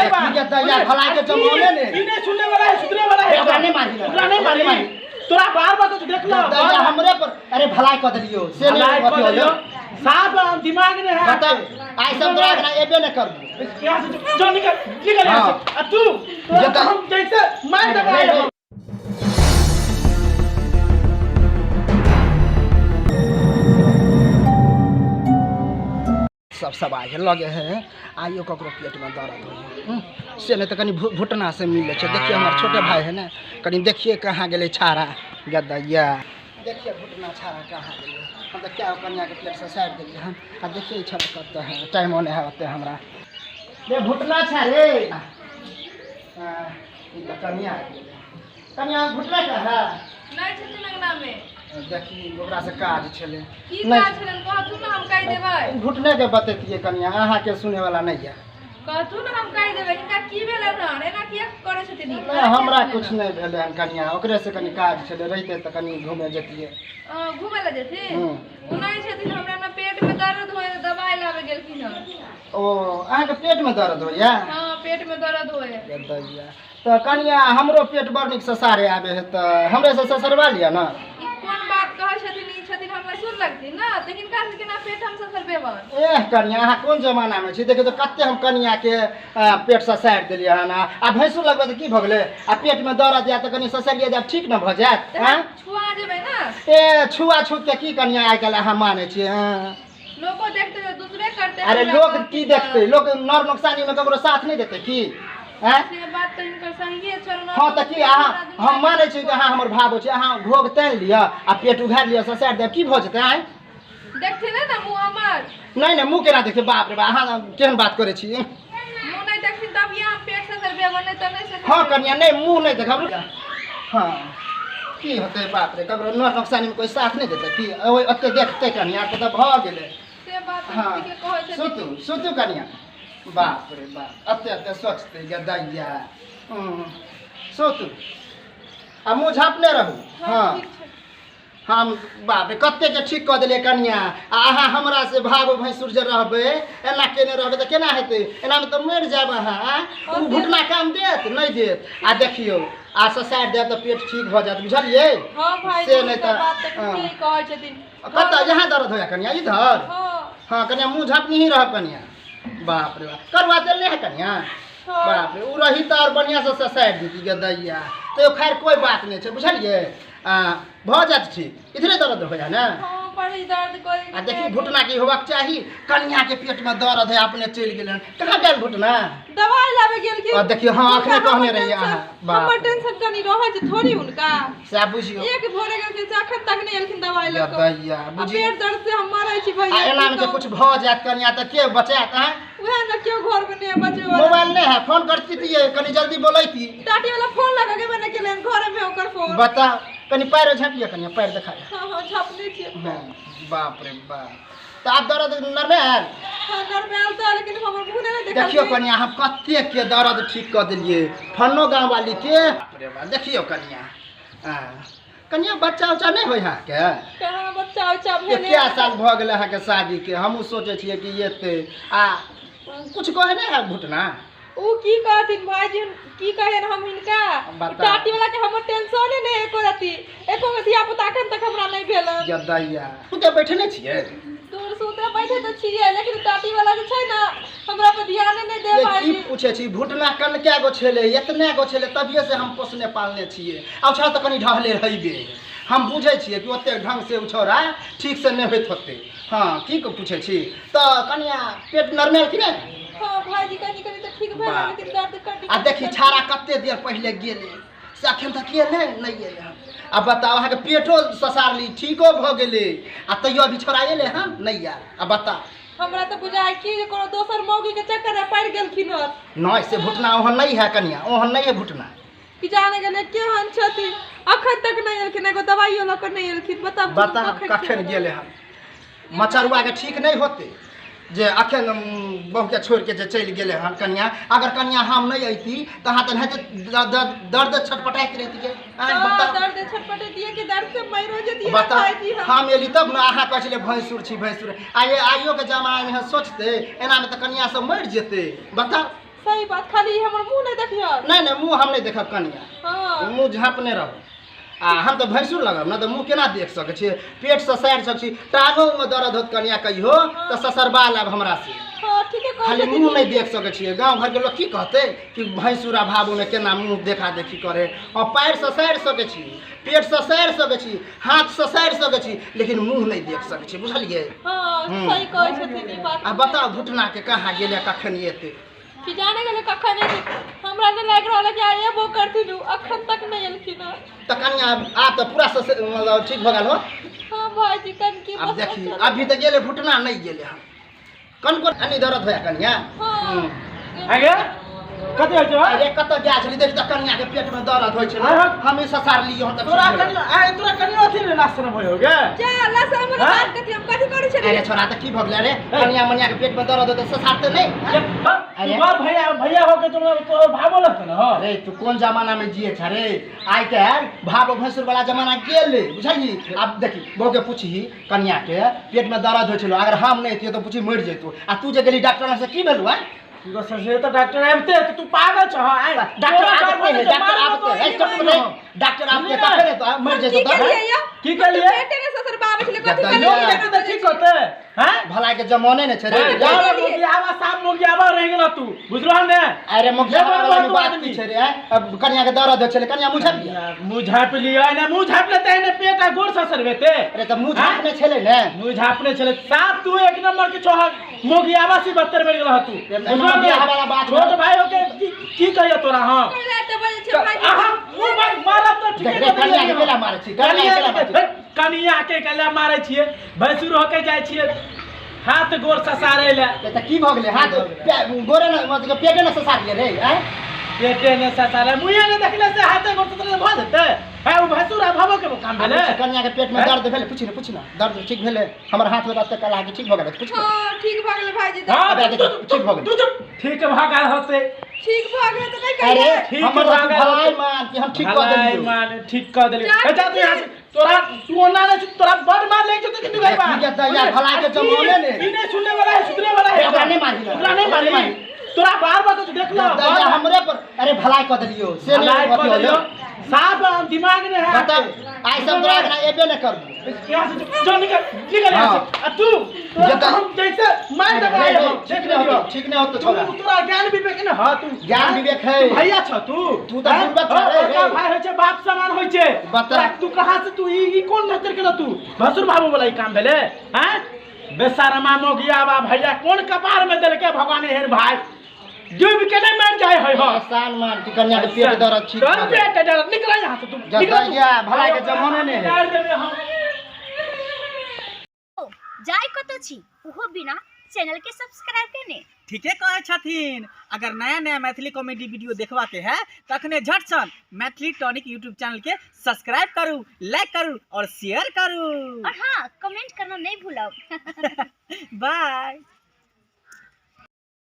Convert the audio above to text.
नहीं बा। ठीक है, दैया, भलाई के जमाने ने। ई नहीं सुनने वाला है, सुधरे वाला है। ओकरा नहीं मारी। ओकरा नहीं मारी। तोरा बार बार तो देख लो। दैया हमरे पर अरे भलाई कऽ देलियो से नहीं भलाई अथी कऽ होइयो। देलियो। साफ हम दिमाग नहीं है। बताउ आइ सब तोरा अगना एबे नहि करबो। यहाँ से जो निकल निकल यहाँ से। आ तू तोरा जता- हम जैसे मार देबै नहीं, नहीं। सब सब आइ लगे है आइयो ककरो पेटमे दर्द होइए से नहि तऽ कनि घुटना से मिलै छै। देखिए हमर छोटे भाई है ने, कनि देखिए कहाँ गेलै छाड़ा गदैया। देखिए घुटना छाड़ा कहाँ गेलै। हम तऽ क्या कनियाके पेट से सारि देलियै हन। आ देखिए छल कतऽ है, टाइमो नहि है ओते हमरा। रे घुटना छा रे। ई तऽ कनिया आबि गेलै। कनिया घुटना के है? नहि छथिन अंगना में। देखी ओकरा से काज छलै। की काज छलनि कहथुन ने, हम कहि देबै। घुटने के बतैतियै कनिया, अहाँके सुने वाला नहि यऽ। कहथुन ने, हम कहि देबै। हिनका की भेलनि हन, एना किया करै छथिन ई? नहि, हमरा किछु नहि भेलै हन कनिया, ओकरे से कनि काज छलै, रहितै तऽ कनि घूमे जैतियै। घूमै लए जेथिन? हूँ। ओ नहि छथिन, हमरा ने पेट में दर्द होय, दवाइ लाबे गेलखिन हन। ओ अहाँके पेट में दर्द होइया? हाँ, पेट में दर्द होय। दैया तऽ कनिया हमरो पेट बड़ नीक ससारे आबै है, तऽ हमरे से ससरवा लिअ ने। ई कोन बात कहै छथिन? ई छथिन हमरा सुन लगथिन ने, तऽ हिनका से केना पेट हम ससरबेबन? एह कनिया, अहाँ कोन जमानामे छी? देखियौ तऽ कते हम कनियाके पेट ससारि देलियै हन। आ भैंसुर लगबै तऽ की भऽ गेलै? आ पेटमे दर्द जायत तऽ कनि ससरिए जायब, ठीक ने भऽ जायत? तऽ आँय? छुआ जेबै ने। ए छुआ छूत के की कनिया आइ काल्हि अहाँ मानै छियै? हँ। लोको देखते तऽ दूसरे करते। अरे हमरा लोक कहथिन की तऽ- देखतै? लोक नर नुकसानीमे ककरो साथ नहि देतै की? आँय? से बात तऽ हिनकर सहिए छल। हँ तऽ की अहाँ, हम मानै छी कि अहाँ हमर भाव छी, अहाँ घोघ तानि लिअ आ पेट उघारि लिअ, ससारि देब, की भऽ जेतै? आँय? देखथिन ने ने मुँह हमर। नहि नहि, मुँह केना देखतै? बाप रे बाप, अहाँ केहन बात करै छी? मुँह नहि देखथिन तब हम पेट ससरबेबै, नहि तऽ नहि ससरबै। हँ कनिया, नहि मुँह नहि देखब। हँ की होतै? बाप रे, ककरो नर नुकसानीमे कोइ साथ नहि देतै की? ओहि ओते देखतै कनिया के तऽ भऽ गेलै। से बात हँ। ठीके कहै छथिन। सुतू सुतू कनिया। बाप रे बाप, एते एते सोचतै गदैया। सुतू आ मुँह झाँपने रहू। हँ ठीक छै। हम बाप रे कतेक के ठीक कऽ देलियै कनिया, आ अहाँ हमरा से भागो भैंसुर जे रहबै, एना केने रहबै तऽ केना हेतै? एनामे तऽ मरि जायब अहाँ। आँय? ओ घुटना काम देत नहि देत? आ देखियौ, आ ससारि देब तऽ पेट ठीक भऽ जायत, बुझलियै? हँ भाई से नहि तऽ बात तऽ हँ। ठीके कहै छथिन। कतऽ यहाँ दर्द होया कनिया? इधर? हँ। हँ कनिया, मुँह झाँपनी ही रहब कनिया। बाप रे बाप, करुआ तेल नहि है कनिया? हँ। बाप रे, ओ रही तऽ आओर बढ़िआँ से ससारि देती गदैया। तैयो खैर कोइ बात नहि छै, बुझलियै? आ भऽ जायत ठीक। इधरे दर्द होया ने? हँ, बड़ी दर्द करै। आ देखी घुटना की होबाक चाही? कनिया के पेट में दर्द है, अपने चलि गेलै हन। कहाँ गेल घुटना? दवाई लाबे गेलखिन। आ देखियौ, हँ, अखने हुनका कहने हमर रहियै टेंशन- अहाँ। बाप हमर रे। टेंशन कनी रहै छै थोड़ी हुनका। सएह बुझियौ। एक भोरे गेलखिन से अखन तक नहि एलखिन दवाई लऽ कऽ। दैया आ बुझियौ, पेट दर्द से हम मरै छी भैया। आ एना मे की जे कहू? कुछ भऽ जायत कनिया तऽ के बचायत? आँय? उएह ने, केओ घर मे नहि बचबै वाला। मोबाइल नहि है? फोन करती कनि जल्दी बोलैती। टाटी वाला फोन लगा के मैंने केले घरे में ओकर फोन। बताउ, कनि पैर झाँपिए कनिया, पैर देखा। हाँ हाँ, झाँपने छियै। हाँ, बाप रे बाप, तऽ आब दर्द नरमे आयल? हाँ, नरमे आयल तऽ, लेकिन हमर मुँह नहि देखल। देखियौ कनिया, हम कते के दर्द ठीक कऽ देलियै फन्नो गाँव वाली के। बाप रे बाप, देखियौ कनिया। हाँ, कनिया बच्चा उच्चा नहि होइ अहाँके? कहाँ बच्चा उच्चा भेलै। कए साल भऽ गेलै अहाँके शादीके? हमहूँ सोचै छियै कि एतै। आ कुछ कहै नहि है घुटना? उ की कहथिन भाईजी, की कहियन हम हिनका? बताउ। टाटी वाला के हमर टेंशने नहि एको रति, एको गो धिया पुता अखन तक हमरा नहि भेलन। गदैया, तू के बैठने छियै? दूर सुते बैठे तऽ छियै, लेकिन टाटी वाला जे छै ने, हमरा पर ध्याने नहि दे ये की भाईजी। पूछे छी, भुटना कनके गो छलै, एतने गो छलै, तभिए से हम पोसने पालने छियै। आ छौड़ा तऽ कनि ढहले रहैबे, हम बुझै छियै कि ओते ढंग से ओ छौड़ा ठीक से नहि होइत होतै। हँ, की के पूछे छी तऽ कनिया पेट नरमेल कि नहि? हाँ भाईजी, कनि कनि तऽ ठीक भेल, बाप लेकिन दर्द कनि। आ देखी छाड़ा कते देर पहिले गेलै से अखन तक एलै नहि एलै हन। आ बताउ, अहाँके पेटो ससारली, ठीको भऽ गेलै, आ तैयो अभी छोड़ा एलै हन नहि आयल। आ बताउ। हमरा तऽ बुझाइ की जे कोनो दोसर मौगी के चक्कर में पड़ि गेलखिन हन। नहि, से भुटना ओहन नहि है कनिया, ओहन नहि है भुटना। कि जाने गेलै केहन छथिन, अखन तक नहि एलखिन, एगो दवाइयो लऽ कऽ नहि एलखिन। बताउ। बताउ कखन गेलै हन। मचरुआके ठीक नहि होतै जे अखन बहुके छोड़िके जे चलि गेलै हन कनिया। अगर कनिया हम नहि अयती तऽ अहाँ तऽ एनाहिते दर्द छटपटाइत रहितियै। आँय, बताउ। दर्द छटपटैतियै कि दर्द से मरियो जतियै। बताउ। भाईजी, हम हम एली तब ने अहाँ कहै छलियै भैंसुर छी भैंसुर। आइ आइयोके जमानामे सोचतै एनामे तऽ कनिया सब मरि जेतै। बताउ। सही बात, खाली हमर मुंह नहीं देखियो। नहीं नहीं, मुंह हम नहीं देखब कनिया। हाँ। मुंह झाँपने रहू। आ हम तऽ भैंसुर लगब ने, तऽ मुँह केना देख सकै छियै? पेट ससारि सकै छी, टांगोमे दर्द होत कनिया कहियो तऽ ससरबा लेब हमरा से। हाँ, ठीके कहै खाली छथिन। मुँह नहि देख सकै छियै। गाँव घरके लोक की कहतै कि भैंसुर आ भाबूमे केना मुँह देखा देखी करे। आ पैर ससारि सकै छी, पेट ससारि सकै छी, हाथ ससारि सकै छी, लेकिन मुँह नहि देख सकै छी, बुझलियै? हाँ, हम्म। सही कहै छथिन ई बात। आ बताउ भुटनाके कहाँ गेलै, कखन एतै? कि जाने गेलै कखन एतै। हमरा नहि लागि रहल है कि आइ एबो करथिन उ, अखन तक नहि एलखिन हँ। तऽ कनिया आब तऽ पूरा मतलब ठीक भऽ गेल हो। हाँ भाईजी, कन की आब बस देखी बचल। अभी तऽ गेलै भुटना, नहि गेलै हन। कनको अनि दर्द होया कनिया? हाँ। हम्म। आगे कथी होइ छौ? अरे कतऽ जाइ छली? देख तऽ कनिया के पेट में दर्द होइ छै। आय। हम ई ससार लियो हम तऽ तोरा ठीक कनियो आय, तोरा कनियो अथी ने नाश्ता होइ हो गे। जा अल्लाह से हमरा हाँ? बात कथी, हम कथी करै छलियै? अरे छोरा, तऽ की भऽ गेलै रे? कनिया मनिया के पेट में दर्द होतै ससारते नहि? अरे बाप, भैया भैया हो के तुम तो भावो लगत ना हो। अरे तू कोन जमाना में जिए छ रे? आइ काल्हि भाव भैंसुर वाला जमाना गेलै, बुझलही? आब देखी, बहू के पूछही, कनिया के पेट में दर्द होइ छलो, अगर हम नहि एतियै तऽ पूछी मरि जैतौ। आ तू जे गेली डॉक्टर से, की भेलौ? आइ से तऽ डॉक्टर आबिते तऽ तू पागल छह आइ। डॉक्टर आबते है, डॉक्टर आबते है, चुप रे। डॉक्टर आबते तखने तो मरि की जैतौ। केलियै यौ? की केलियै? पेटे ने ससुर बाबे छलै, कथी जतऽ केलियै? लोग जेतै तऽ ठीक होतै हैं? भलाई के जमाने ने छै रे। जाओ मोगियावा साफ मोगियावा रहि गेल तू, बुझलो ने? अरे मोगिया ले वाला बड़ बात आदमी। की छै रे? अब कनिया के दर्द होइ छलै, कनिया मुँह झाँपि लिअ। मुँह झाँपि लिअ ने, मुँह झाँपि लेतै ने पेट आ गोर ससरबेते। अरे तऽ मुँह झाँपने छलै ने। मुँह झाँपने छलै। साफ तू एक नंबर के छह मोगियावा सी बदतर बनि गेल तू, बुझलो ने? मोगियावा वाला बात छोट भाई हो के की की कहियो तोरा हम? कैला तऽ बजै छै भाईजी। अहाँ मुँह मारब तऽ देख ठीके रे, कनिया के केला मारै छी, कनिया के केला मारै छी? कनिया के केला मारै छियै? भैंसुर होके जाइ छियै हाथ गोर ससारै लए। तऽ की भऽ गेलै? हाथ गोरे ने मतलब पेटे ने ससारियै रे आँय? पेटे ने ससारै, मुँहे ने देखले से हाथे गोर ससारै भऽ जेतै? है ओ भैंसुर आ भावो के काम भेलै? कनिया के पेट में दर्द भेलै, पूछि ने, पूछि ने, दर्द ठीक भेलै? हमर हाथ में रस्ते कला के ठीक भऽ गेलै, पूछि ने। हाँ, ठीक भऽ गेलै भाईजी। हाँ, अबे देखी, ठीक भऽ गेलै। तू चुप, ठीक भऽ गेल होतै। ठीक भऽ गेलै तऽ नहि अरे कहियै। ठीक हमर भऽ गेल। भलाई मान कि हम ठीक कऽ भलाई देलियौ। मान, ठीक कऽ देलियौ। जा, ए, जा तू यहाँ से। तोरा तू ओना नहि तोरा बड़ मार ले जेतै कि तू गई बा। ठीक है, तऽ यार, भलाई के जमाने ने। ई नहि सुनने वाला है, सुधरे वाला है। ओकरा नहि मारही। ओकरा नहि मारही। तोरा बार बार तो देख लो। तऽ या हमरे पर अरे भलाई कऽ देलियौ से नहि भलाई कऽ अथी होलै। देलियौ। साफ दिमाग नहि है। बता, आइ सब तोरा अगना एबे नहि करबौ। यहाँ से जो निकल, निकल यहाँ हाँ। से। आ तू तोरा जतऽ- हम जैसे मार देबै नहीं, हम, नहीं, ठीक नहि होतौ, ठीक नहि होतौ छोरा। तू तोरा ज्ञान विवेक ने ह तू? ज्ञान विवेक है। तू भैया छ तू। तू तऽ हैं? बुड़बक हँ, छ रे, बड़का रे। भाई होइ छै, बाप समान होइ छै। बता। तू कहाँ से तू ई कोन नजर केलह तू? भसुर बाबू वाला ई काम भेलै हैं? बेसारमा मोगिया बा भैया कोन कपार में देलकै भगवान एहन भाई? डूब के नहीं मर जाए है हो। एहसान मान कि कन्या के पेट दर्द ठीक तोर भऽ गेल। पेट दर्द निकल यहाँ से तू। जतऽ निकल तू। या, भलाई के जमाने ने है। मार देबै हम। जाय कतऽ छी ओहो बिना चैनल के सब्सक्राइब केने? ठीके कहै छथिन। अगर नया नया मैथिली कॉमेडी वीडियो देखबाके है तखने झटसन मैथिली टॉनिक यूट्यूब चैनल के सब्सक्राइब करू, लाइक करू और शेयर करू। और हाँ, कमेंट करना नहीं भूलब। बाय।